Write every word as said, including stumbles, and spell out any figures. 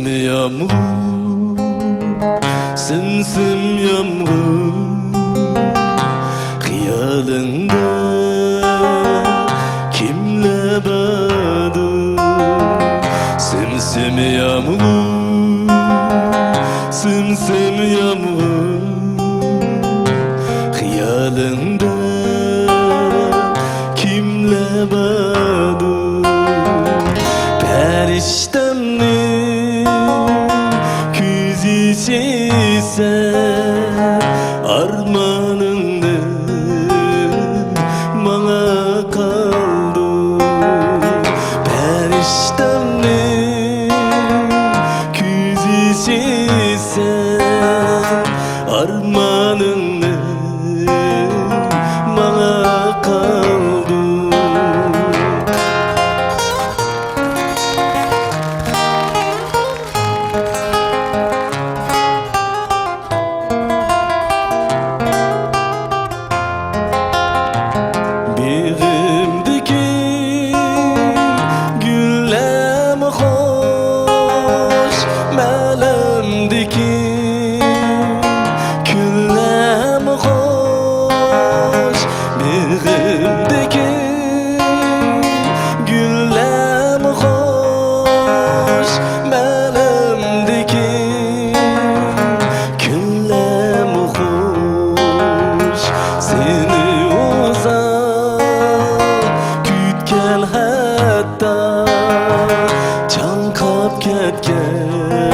يامغۇر، سىم-سىم يامغۇر، خىيالىڭدا كىملەر باردۇ؟ سىم-سىم يامغۇر، سىم-سىم يامغۇر، خىيالىڭدا كىملەر باردۇ؟ پەرىشتەمنى كۆزى سېسە، ئارمانىڭنى ماڭا قالدۇر. پەرىشتەمنى كۆزى سېسە، ئارمانىڭنى ماڭا قالدۇر. بېغىمدىكى گۈللەرمۇ خوش، مەلەمدىكى كۈنلەرمۇ خوش، بېغىمدىكى گۈللەرمۇ خوش، مەلەمدىكى كۈنلەرمۇ خوش، سېنى ئۇزاق كۈتكەن، ھەتتا چاڭقاپ كەتكەن